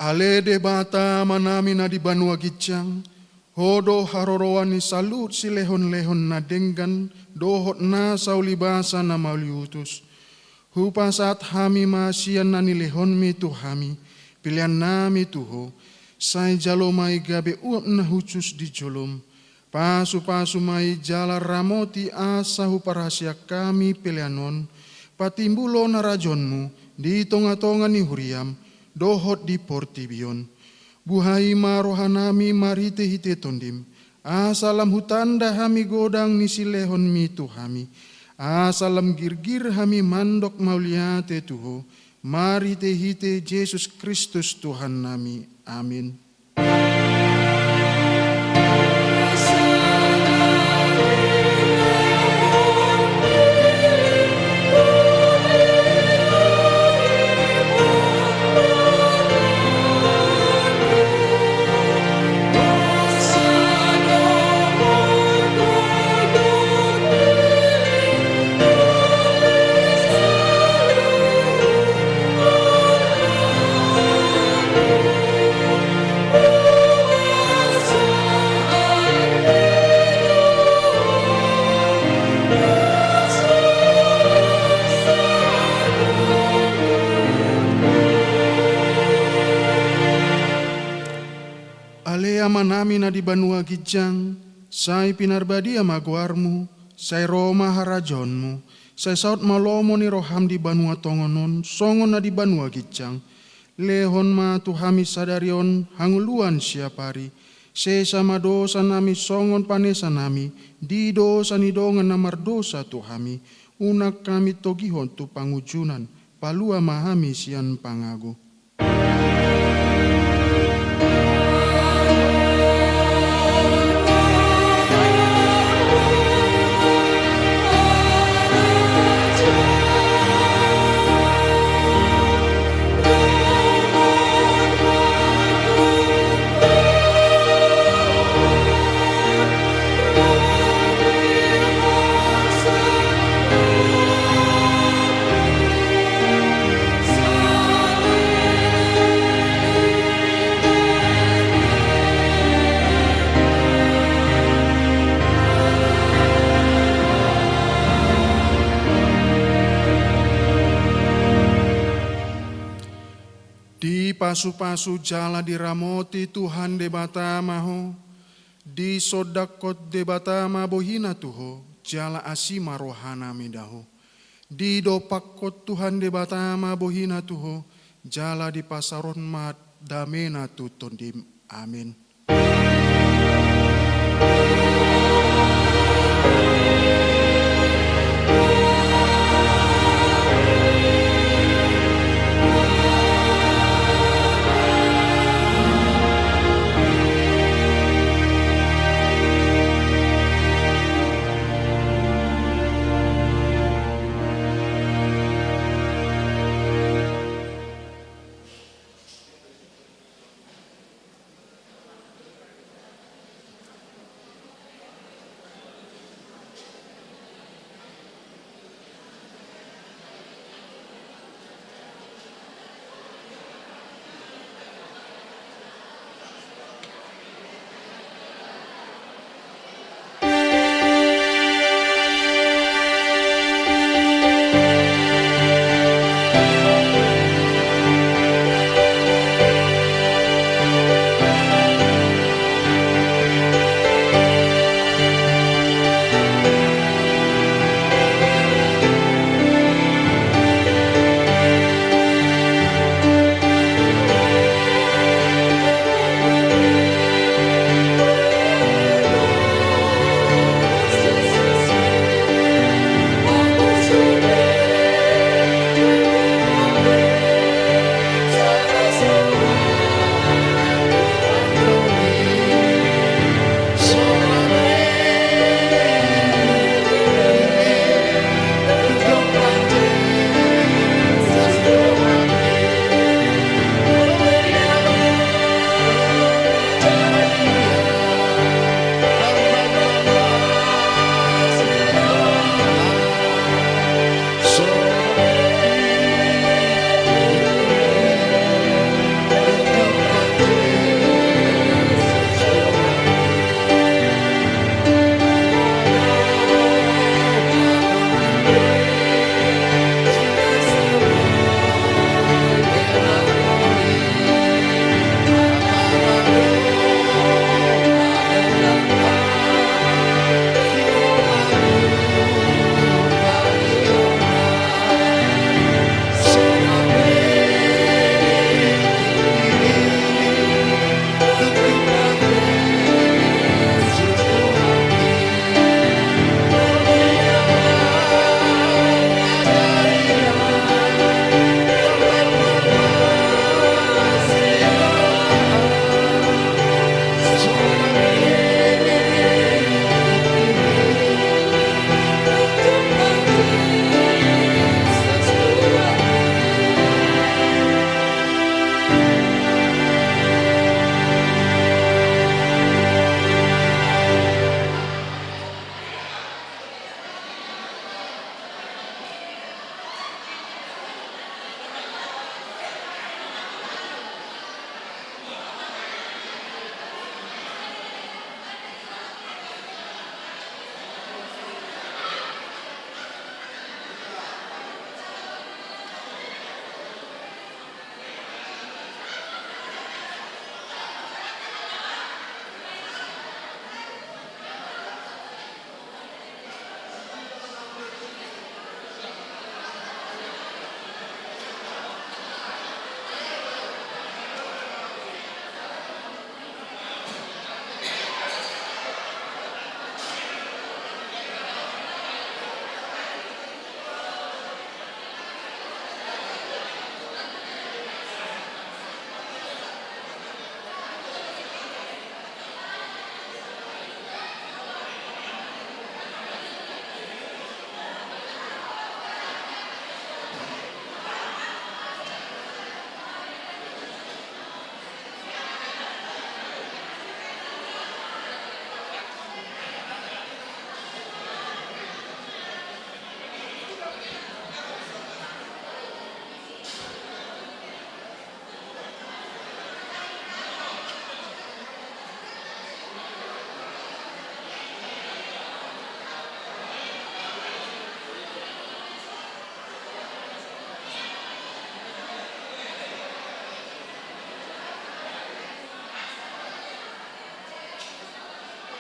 Ale Debata Amanami na di banua ginjang, Ho do haroroan ni saluhut silehonlehon na denggan dohot nasa ulibasa na mauliutus. Hupasahat hami ma sian na nilehonMi tu hami peleannami tu Ho, sai jalo ma i gabe uap na hushus di joloM. Pasupasu ma i jala ramoti asa huparhaseang hami pelean on, patimbulhon harajaonMu di tongatonga ni huriaM dohot di portibi on. Buhai ma rohanami marhitehite TondiM, asa lam hutanda hami godang ni silehonMi tu hami, asa lam girgir hami mandok mauliate tu Ho, marhitehite Jesus Kristus Tuhannami. Amin. Ale Amanami na di banua ginjang, sai pinarbadia ma goarMu, sai ro ma harajaonMu, sai saut ma lomo ni rohaM di banua tonga on songon na di banua ginjang. Lehon ma tu hami sadari on hangoluan siapari. Sesa ma dosanami songon panesanami di dosa ni dongan na mardosa tu hami. Unang hami togihon tu pangunjunan, palua ma hami sian pangago. Dipasupasu jala diramoti Tuhan Debata ma ho. Disondangkon Debata ma bohiNa tu ho, jala asi ma rohaNa mida ho. Didompakkon Tuhan Debata ma bohiNa tu ho, jala dipasaorhon ma dameNa tu tondim. Amin.